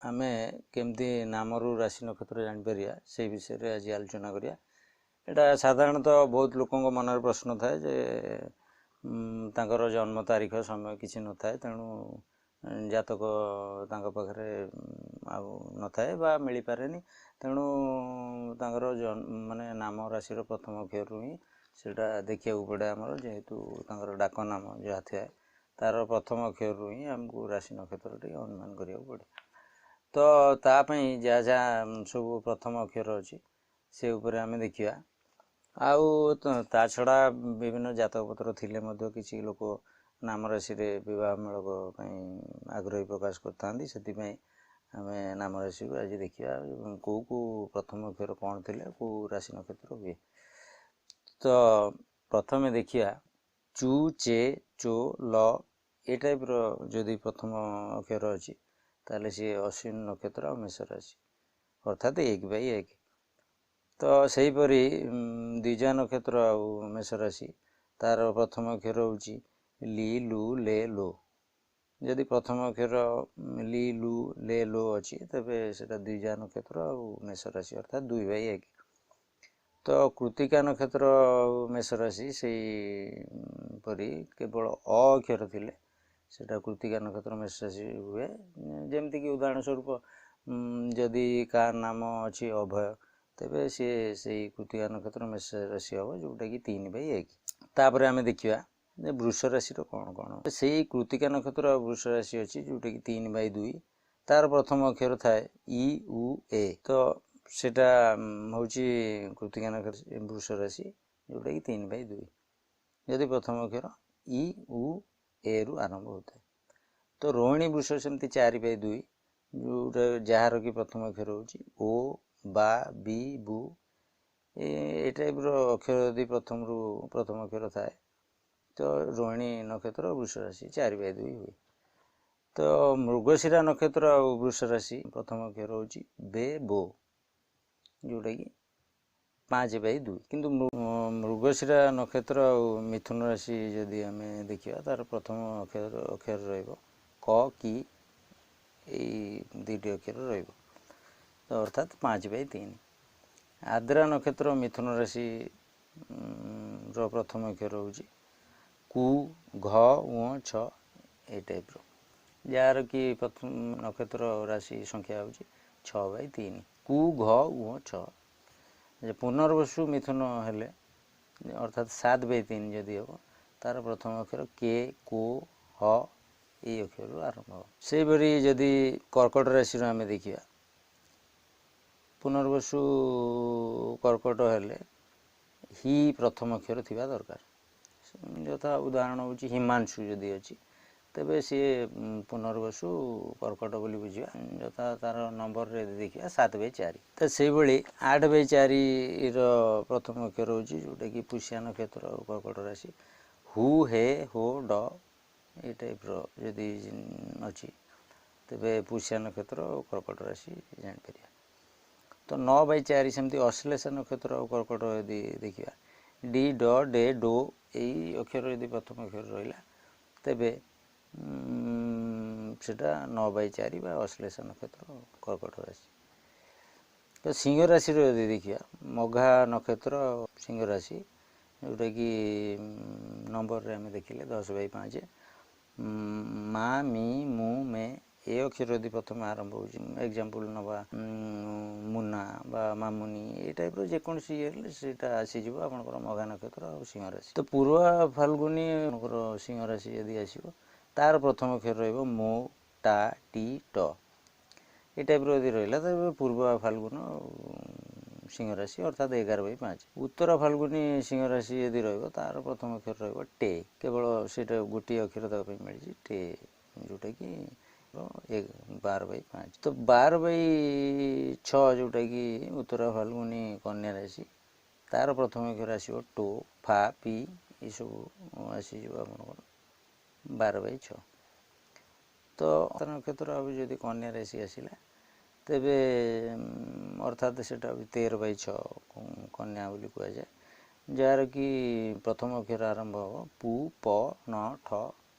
ଆମେ କେମିତି ନାମରୁ ରାଶି ନକ୍ଷତ୍ର ଜାଣିପାରିବା, ସେଇ ବିଷୟରେ ଆଜି ଆଲୋଚନା କରିବା। ଏଇଟା ସାଧାରଣତଃ ବହୁତ ଲୋକଙ୍କ ମନରେ ପ୍ରଶ୍ନ ଥାଏ ଯେ ତାଙ୍କର ଜନ୍ମ ତାରିଖ ସମୟ କିଛି ନଥାଏ, ତେଣୁ ଜାତକ ତାଙ୍କ ପାଖରେ ଆଉ ନଥାଏ ବା ମିଳିପାରେନି। ତେଣୁ ତାଙ୍କର ମାନେ ନାମ ରାଶିର ପ୍ରଥମ ଅକ୍ଷରରୁ ହିଁ ସେଇଟା ଦେଖିବାକୁ ପଡ଼େ ଆମର, ଯେହେତୁ ତାଙ୍କର ଡାକ ନାମ ଯାହା ଥାଏ ତା'ର ପ୍ରଥମ ଅକ୍ଷରରୁ ହିଁ ଆମକୁ ରାଶି ନକ୍ଷତ୍ରଟି ଅନୁମାନ କରିବାକୁ ପଡ଼େ। ତ ତା ପାଇଁ ଯାହା ଯାହା ସବୁ ପ୍ରଥମ ଅକ୍ଷର ଅଛି ସେ ଉପରେ ଆମେ ଦେଖିବା। ଆଉ ତା ଛଡ଼ା ବିଭିନ୍ନ ଜାତକ ପତ୍ର ଥିଲେ ମଧ୍ୟ କିଛି ଲୋକ ନାମ ରାଶିରେ ବିବାହ ମେଳକ ପାଇଁ ଆଗ୍ରହୀ ପ୍ରକାଶ କରିଥାନ୍ତି। ସେଥିପାଇଁ ଆମେ ନାମ ରାଶିକୁ ଆଜି ଦେଖିବା, କେଉଁ କେଉଁ ପ୍ରଥମ ଅକ୍ଷର କ'ଣ ଥିଲେ କେଉଁ ରାଶି ନକ୍ଷତ୍ର ହୁଏ। ତ ପ୍ରଥମେ ଦେଖିବା ଚୁ, ଚେ, ଚୋ, ଲ ଏ ଟାଇପ୍ର ଯଦି ପ୍ରଥମ ଅକ୍ଷର ଅଛି ତାହେଲେ ସିଏ ଅଶ୍ୱିନୀ ନକ୍ଷତ୍ର ଆଉ ମେଷ ରାଶି, ଅର୍ଥାତ୍ 1/1। ତ ସେହିପରି ଦ୍ୱିଜା ନକ୍ଷତ୍ର ଆଉ ମେଷ ରାଶି, ତା'ର ପ୍ରଥମ ଅକ୍ଷର ହେଉଛି ଲି, ଲୁ, ଲେ, ଲୋ। ଯଦି ପ୍ରଥମ ଅକ୍ଷର ଲି, ଲୁ, ଲେ, ଲୋ ଅଛି ତେବେ ସେଇଟା ଦ୍ୱିଜା ନକ୍ଷତ୍ର ଆଉ ମେଷ ରାଶି, ଅର୍ଥାତ୍ 2/1। ତ କୃତିକା ନକ୍ଷତ୍ର ଆଉ ମେଷ ରାଶି ସେହିପରି କେବଳ ଅ ଅକ୍ଷର ଥିଲେ ସେଇଟା କୃତିକା ନକ୍ଷତ୍ର ମେଷ ରାଶି ହୁଏ। ଯେମିତିକି ଉଦାହରଣ ସ୍ୱରୂପ ଯଦି କାହାର ନାମ ଅଛି ଅଭୟ, ତେବେ ସିଏ ସେଇ କୃତିକା ନକ୍ଷତ୍ର ମେଷ ରାଶି ହେବ, ଯେଉଁଟାକି 3/1। ତାପରେ ଆମେ ଦେଖିବା ଯେ ବୃଷ ରାଶିର କ'ଣ କ'ଣ। ସେଇ କୃତିକା ନକ୍ଷତ୍ର ଆଉ ବୃଷ ରାଶି ଅଛି ଯେଉଁଟାକି 3/2, ତା'ର ପ୍ରଥମ ଅକ୍ଷର ଥାଏ ଇ, ଉ, ଏ। ତ ସେଇଟା ହେଉଛି କୃତିକା ନକ୍ଷତ୍ର ବୃଷ ରାଶି, ଯେଉଁଟାକି 3/2, ଯଦି ପ୍ରଥମ ଅକ୍ଷର ଇ, ଉ, ଏରୁ ଆରମ୍ଭ ହୋଇଥାଏ। ତ ରୋହିଣୀ ବୃଷ ସେମିତି 4/2, ଯେଉଁଟା ଯାହାର କି ପ୍ରଥମ ଅକ୍ଷର ହେଉଛି ଓ, ବା, ବି, ବୁ, ଏ ଟାଇପ୍ର ଅକ୍ଷର ଯଦି ପ୍ରଥମରୁ ପ୍ରଥମ ଅକ୍ଷର ଥାଏ ତ ରୋହିଣୀ ନକ୍ଷତ୍ର ବୃଷ ରାଶି 4/2 ହୁଏ। ତ ମୃଗଶିରା ନକ୍ଷତ୍ର ଆଉ ବୃଷ ରାଶି ପ୍ରଥମ ଅକ୍ଷର ହେଉଛି ବେ, ବୋ, ଯେଉଁଟାକି 5/2। କିନ୍ତୁ ମୃଗଶିରା ନକ୍ଷତ୍ର ଆଉ ମିଥୁନ ରାଶି ଯଦି ଆମେ ଦେଖିବା ତା'ର ପ୍ରଥମ ଅକ୍ଷର ରହିବ କ, କି, ଏଇ ଦୁଇଟି ଅକ୍ଷର ରହିବ, ତ ଅର୍ଥାତ୍ 5/3। ଆଦ୍ରା ନକ୍ଷତ୍ର ମିଥୁନ ରାଶି ର ପ୍ରଥମ ଅକ୍ଷର ହେଉଛି କୁ, ଘ, ଉଁ, ଛ, ଏ ଟାଇପ୍ର, ଯାହାର କି ପ୍ରଥମ ନକ୍ଷତ୍ର ରାଶି ସଂଖ୍ୟା ହେଉଛି 6/3, କୁ, ଘ, ଉଁ, ଛ। ଯେ ପୁନର୍ବସୁ ମିଥୁନ ହେଲେ ଅର୍ଥାତ୍ 7/3 ଯଦି ହେବ, ତା'ର ପ୍ରଥମ ଅକ୍ଷର କେ, କୋ, ହ, ଏଇ ଅକ୍ଷରରୁ ଆରମ୍ଭ ହେବ। ସେହିପରି ଯଦି କର୍କଟ ରାଶିରୁ ଆମେ ଦେଖିବା, ପୁନର୍ବସୁ କର୍କଟ ହେଲେ ହି ପ୍ରଥମ ଅକ୍ଷର ଥିବା ଦରକାର। ଯଥା ଉଦାହରଣ ହେଉଛି ହିମାଂଶୁ ଯଦି ଅଛି ତେବେ ସିଏ ପୁନର୍ବସୁ କର୍କଟ ବୋଲି ବୁଝିବା। ଯଥା ତା'ର ନମ୍ବରରେ ଯଦି ଦେଖିବା 7/4। ତ ସେଇଭଳି 8/4ର ପ୍ରଥମ ଅକ୍ଷର ହେଉଛି ଯେଉଁଟାକି ପୁଷ୍ୟା ନକ୍ଷତ୍ର କର୍କଟ ରାଶି, ହୁ, ହେ, ହୋ, ଡ, ଏ ଟାଇପ୍ର ଯଦି ଅଛି ତେବେ ପୁଷ୍ୟା ନକ୍ଷତ୍ର କର୍କଟ ରାଶି ଜାଣିପାରିବା। ତ 9/4 ସେମିତି ଅଶ୍ଳେଷା ନକ୍ଷତ୍ର କର୍କଟ ଯଦି ଦେଖିବା, ଡି, ଡ, ଡେ, do, ଏଇ ଅକ୍ଷର ଯଦି ପ୍ରଥମ ଅକ୍ଷର ରହିଲା ତେବେ ସେଇଟା 9/4 ବା ଅଶ୍ଳେଷା ନକ୍ଷତ୍ର କର୍କଟ ରାଶି। ତ ସିଂହ ରାଶିର ଯଦି ଦେଖିବା, ମଘା ନକ୍ଷତ୍ର ସିଂହ ରାଶି, ଯେଉଁଟାକି ନମ୍ବରରେ ଆମେ ଦେଖିଲେ 10/5, ମା, ମି, ମୁ, ମେ, ଏ ଅକ୍ଷର ଯଦି ପ୍ରଥମେ ଆରମ୍ଭ ହେଉଛି, ଏକ୍ଜାମ୍ପଲ୍ ନେବା ମୁନା ବା ମାମୁନି, ଏ ଟାଇପ୍ର ଯେକୌଣସି ଇଏ ହେଲେ ସେଇଟା ଆସିଯିବ ଆପଣଙ୍କର ମଘା ନକ୍ଷତ୍ର ଆଉ ସିଂହ ରାଶି। ତ ପୂର୍ବ ଫାଲ୍ଗୁନି ଆପଣଙ୍କର ସିଂହ ରାଶି ଯଦି ଆସିବ, ତା'ର ପ୍ରଥମ ଅକ୍ଷର ରହିବ ମୋ, ଟା, ଟି, ଟ, ଏ ଟାଇପ୍ର ଯଦି ରହିଲା ତେବେ ପୂର୍ବ ଫାଲ୍ଗୁନ ସିଂହ ରାଶି ଅର୍ଥାତ୍ 11/5। ଉତ୍ତର ଫାଲ୍ଗୁନି ସିଂହ ରାଶି ଯଦି ରହିବ ତା'ର ପ୍ରଥମ ଅକ୍ଷର ରହିବ ଟେ, କେବଳ ସେଇଟା ଗୋଟିଏ ଅକ୍ଷର ତା ପାଇଁ ମିଳିଛି ଟେ, ଯେଉଁଟାକି 12/5। ତ 12/6 ଯେଉଁଟାକି ଉତ୍ତର ଫାଲ୍ଗୁନି କନ୍ୟା ରାଶି, ତା'ର ପ୍ରଥମ ଅକ୍ଷର ଆସିବ ଟୋ, ଫା, ପି, ଏସବୁ ଆସିଯିବ ଆପଣଙ୍କର 12/6। ତ ନକ୍ଷତ୍ର ଆଉ ଯଦି କନ୍ୟା ରାଶି ଆସିଲା ତେବେ ଅର୍ଥାତ୍ ସେଇଟା 13/6 କନ୍ୟା ବୋଲି କୁହାଯାଏ, ଯାହାର କି ପ୍ରଥମ ଅକ୍ଷର ଆରମ୍ଭ ହେବ ପୁ, ପ, ନ, ଠ,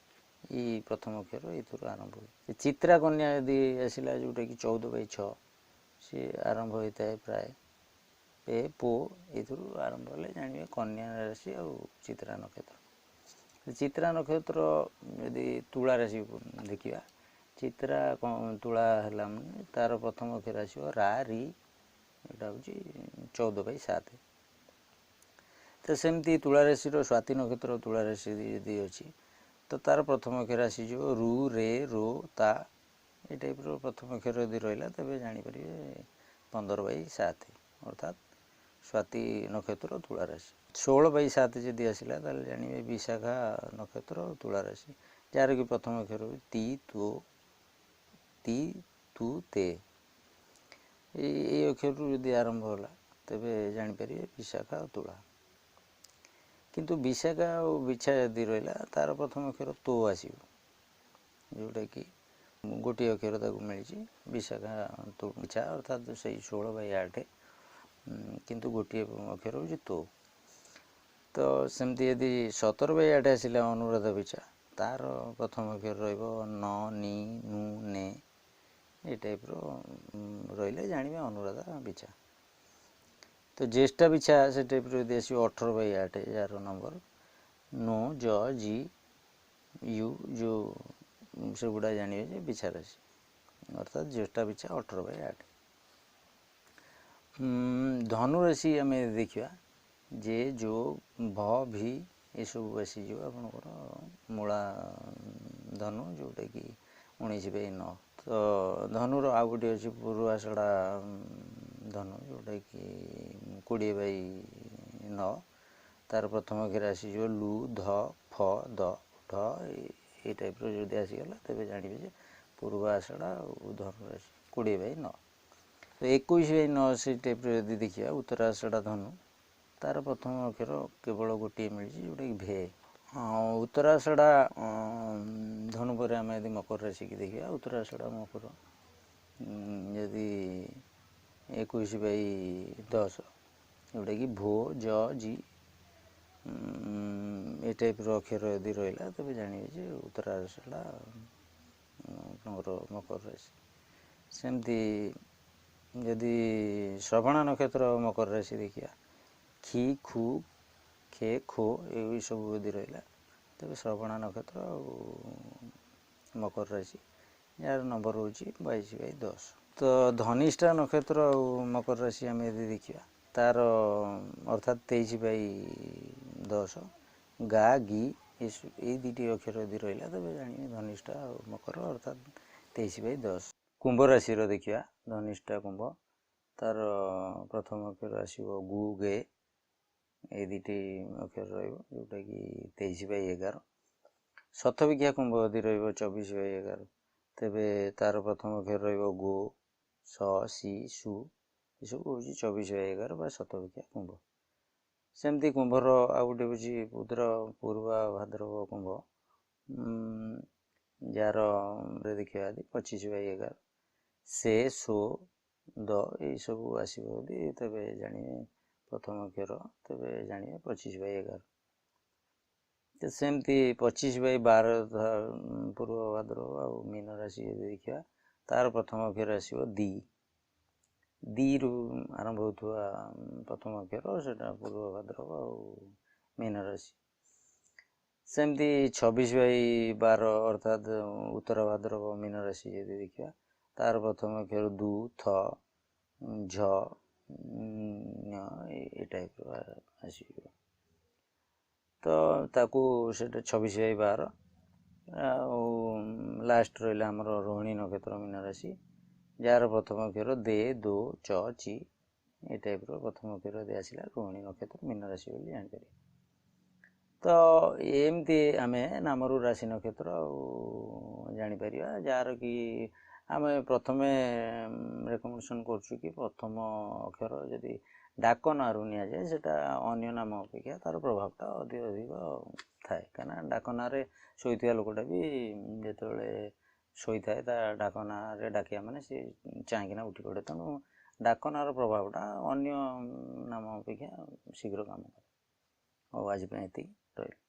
ଏଇ ପ୍ରଥମ ଅକ୍ଷର ଏଇଥିରୁ ଆରମ୍ଭ ହୁଏ। ଚିତ୍ରା କନ୍ୟା ଯଦି ଆସିଲା, ଯେଉଁଟାକି 14 ବାଇ 6, ସିଏ ଆରମ୍ଭ ହୋଇଥାଏ ପ୍ରାୟ ପେ ପୋ, ଏଇଥିରୁ ଆରମ୍ଭ ହେଲେ ଜାଣିବେ କନ୍ୟା ରାଶି ଆଉ ଚିତ୍ରା ନକ୍ଷତ୍ର। ଚିତ୍ରା ନକ୍ଷତ୍ର ଯଦି ତୁଳା ରାଶି ଦେଖିବା, ଚିତ୍ରା ତୁଳା ହେଲା ମାନେ ତାର ପ୍ରଥମ ଅକ୍ଷର ଆସିବ ରା ରି, ଏଇଟା ହେଉଛି 14 ବାଇ 7। ତ ସେମିତି ତୁଳା ରାଶିର ସ୍ୱାତି ନକ୍ଷତ୍ର ତୁଳା ରାଶି ଯଦି ଅଛି, ତ ତାର ପ୍ରଥମ ଅକ୍ଷର ଆସିଯିବ ରୁ, ରେ, ରୋ, ତା, ଏଇ ଟାଇପ୍ର ପ୍ରଥମ ଅକ୍ଷର ଯଦି ରହିଲା, ତେବେ ଜାଣିପାରିବେ 15 ବାଇ 7, ଅର୍ଥାତ୍ ସ୍ୱାତି ନକ୍ଷତ୍ର ତୁଳା ରାଶି। 16 ବାଇ 7 ଯଦି ଆସିଲା, ତାହେଲେ ଜାଣିବେ ବିଶାଖା ନକ୍ଷତ୍ର ତୁଳା ରାଶି, ଯାହାର କି ପ୍ରଥମ ଅକ୍ଷର ତି, ତୋ, ତି, ତୁ, ତେ, ଏଇ ଅକ୍ଷରରୁ ଯଦି ଆରମ୍ଭ ହେଲା, ତେବେ ଜାଣିପାରିବେ ବିଶାଖା ଆଉ ତୁଳା। କିନ୍ତୁ ବିଶାଖା ଆଉ ବିଛା ଯଦି ରହିଲା, ତାର ପ୍ରଥମ ଅକ୍ଷର ତୋ ଆସିବ, ଯେଉଁଟାକି ଗୋଟିଏ ଅକ୍ଷର ତାକୁ ମିଳିଛି। ବିଶାଖା ବିଛା, ଅର୍ଥାତ୍ ସେଇ 16 ବାଇ 8, କିନ୍ତୁ ଗୋଟିଏ ଅକ୍ଷର ହେଉଛି ତୋ। ତ ସେମିତି ଯଦି 17 ବାଇ 8 ଆସିଲା ଅନୁରାଧା ବିଛା, ତାର ପ୍ରଥମ ଅକ୍ଷର ରହିବ ନ, ନି, ନୁ, ନେ, ଏଇ ଟାଇପ୍ର ରହିଲେ ଜାଣିବେ ଅନୁରାଧା ବିଛା। ତ ଜ୍ୟେଷ୍ଠା ବିଛା ସେ ଟାଇପ୍ର ଯଦି ଆସିବ 18 ବାଇ 8, ଯାହାର ନମ୍ବର ନୋ, ଜ, ଜି, you, ଯେଉଁ ସେଗୁଡ଼ା ଜାଣିବେ ଯେ ବିଛା ରାଶି, ଅର୍ଥାତ୍ ଜ୍ୟେଷ୍ଠା ବିଛା 18 ବାଇ 8। ଧନୁରାଶି ଆମେ ଦେଖିବା ଯେ ଯୋ, ଭ, ଭି, ଏସବୁ ଆସିଯିବ ଆପଣଙ୍କର ମୂଳା ଧନୁ, ଯେଉଁଟାକି 19 ବାଇ 9। ତ ଧନୁର ଆଉ ଗୋଟିଏ ଅଛି ପୂର୍ବାଷାଢ଼ା ଧନୁ, ଯେଉଁଟାକି 20 ବାଇ 9। ତାର ପ୍ରଥମ ଅକ୍ଷର ଆସିଯିବ ଲୁ, ଧ, ଫ, ଦ, ଢ, ଏଇ ଟାଇପ୍ର ଯଦି ଆସିଗଲା, ତେବେ ଜାଣିବେ ଯେ ପୂର୍ବ ଆଷାଢ଼ ଆଉ ଧନୁରାଶି 20 ବାଇ 9। ତ 21 ବାଇ 9 ସେଇ ଟାଇପ୍ର ଯଦି ଦେଖିବା ଉତ୍ତରାଷାଢ଼ ଧନୁ, ତାର ପ୍ରଥମ ଅକ୍ଷର କେବଳ ଗୋଟିଏ ମିଳିଛି, ଯେଉଁଟାକି ଭେ। ଉତ୍ତରାଷାଢ଼ ଧନୁ ପରେ ଆମେ ଯଦି ମକର ରାଶିକି ଦେଖିବା, ଉତ୍ତରାଷାଢ଼ ମକର ଯଦି 21 ବାଇ 10, ଯେଉଁଟାକି ଭୋ, ଜ, ଜି, ଏ ଟାଇପ୍ର ଅକ୍ଷର ଯଦି ରହିଲା, ତେବେ ଜାଣିବେ ଯେ ଉତ୍ତରାଷାଢ଼ ଆପଣଙ୍କର ମକର ରାଶି। ସେମିତି ଯଦି ଶ୍ରବଣ ନକ୍ଷତ୍ର ମକର ରାଶି ଦେଖିବା, ଖି, ଖୁ, ଖେ, ଖୋ, ଏଇ ସବୁ ଯଦି ରହିଲା, ତେବେ ଶ୍ରବଣ ନକ୍ଷତ୍ର ଆଉ ମକର ରାଶି, ଯାହାର ନମ୍ବର ହେଉଛି 22 ବାଇ 10। ତ ଧନିଷ୍ଠା ନକ୍ଷତ୍ର ଆଉ ମକର ରାଶି ଆମେ ଯଦି ଦେଖିବା, ତାର ଅର୍ଥାତ୍ 23 ବାଇ 10, ଗା, ଗି, ଏଇ ଦୁଇଟି ଅକ୍ଷର ଯଦି ରହିଲା, ତେବେ ଜାଣିବେ ଧନିଷ୍ଠା ଆଉ ମକର, ଅର୍ଥାତ୍ 23 ବାଇ 10। କୁମ୍ଭ ରାଶିର ଦେଖିବା ଧନିଷ୍ଠା କୁମ୍ଭ, ତାର ପ୍ରଥମ ଅକ୍ଷର ଆସିବ ଗୁ, ଗେ, ଏଇ ଦୁଇଟି ଅକ୍ଷର ରହିବ, ଯେଉଁଟାକି 23 ବାଇ 11। ଶତଭିକ୍ଷା କୁମ୍ଭ ଯଦି ରହିବ 24 ବାଇ 11, ତେବେ ତାର ପ୍ରଥମ ଅକ୍ଷର ରହିବ ଗୋ, ସ, ସି, ସୁ, ଏସବୁ ହେଉଛି 24 ବାଇ 11 ବା ଶତଭିକ୍ଷା କୁମ୍ଭ। ସେମିତି କୁମ୍ଭର ଆଉ ଗୋଟେ ହେଉଛି ପୁତ୍ର ପୂର୍ବ ଭାଦ୍ରବ କୁମ୍ଭ, ଯାହାର ଦେଖିବା ଯଦି 25 ବାଇ 11, ସେ, ସୋ, ଦ, ଏଇସବୁ ଆସିବ ଯଦି, ତେବେ ଜାଣିବେ ପ୍ରଥମ ଅକ୍ଷର, ତେବେ ଜାଣିବେ 25 ବାଇ 11। ତ ସେମିତି 25 ବାଇ 12 ପୂର୍ବ ଭାଦ୍ରବ ଆଉ ମୀନ ରାଶି ଯଦି ଦେଖିବା, ତାର ପ୍ରଥମ ଅକ୍ଷର ଆସିବ ଦି। ଦିରୁ ଆରମ୍ଭ ହେଉଥିବା ପ୍ରଥମ ଅକ୍ଷର, ସେଇଟା ପୂର୍ବ ଭାଦ୍ରବ ଆଉ ମୀନ ରାଶି। ସେମିତି 26 ବାଇ 12, ଅର୍ଥାତ୍ ଉତ୍ତର ଭାଦ୍ରବ ମୀନ ରାଶି ଯଦି ଦେଖିବା, ତାର ପ୍ରଥମ ଅକ୍ଷର ଦୁ, ଥ, ଝ, ଏ ଟାଇପ୍ର ଆସିଯିବ। ତ ତାକୁ ସେଇଟା 26 ବାଇ 12। ଆଉ ଲାଷ୍ଟ ରହିଲା ଆମର ରୋହିଣୀ ନକ୍ଷତ୍ର ମୀନ ରାଶି, ଯାହାର ପ୍ରଥମ ଅକ୍ଷର ଦେ, ଦୋ, ଚ, ଚି, ଏ ଟାଇପ୍ର ପ୍ରଥମ ଅକ୍ଷର ଯଦି ଆସିଲା, ରୋହିଣୀ ନକ୍ଷତ୍ର ମୀନ ରାଶି ବୋଲି ଜାଣିପାରିବେ। ତ ଏମିତି ଆମେ ନାମରୁ ରାଶି ନକ୍ଷତ୍ର ଆଉ ଜାଣିପାରିବା, ଯାହାର କି ଆମେ ପ୍ରଥମେ ରେକମେଣ୍ଡେସନ୍ କରୁଛୁ କି ପ୍ରଥମ ଅକ୍ଷର ଯଦି ଡାକ ନାଁରୁ ନିଆଯାଏ, ସେଇଟା ଅନ୍ୟ ନାମ ଅପେକ୍ଷା ତା'ର ପ୍ରଭାବଟା ଅଧିକ ଅଧିକ ଥାଏ। କାହିଁକିନା ଡାକ ନାଁରେ ଶୋଇଥିବା ଲୋକଟା ବି ଯେତେବେଳେ ଶୋଇଥାଏ, ତା ଡାକ ନାଁରେ ଡାକିବା ମାନେ ସେ ଚାହିଁକିନା ଉଠି ପଡ଼େ। ତେଣୁ ଡାକ ନାଁର ପ୍ରଭାବଟା ଅନ୍ୟ ନାମ ଅପେକ୍ଷା ଶୀଘ୍ର କାମ କରେ। ହଉ, ଆଜି ପାଇଁ ଏତିକି ରହିଲା।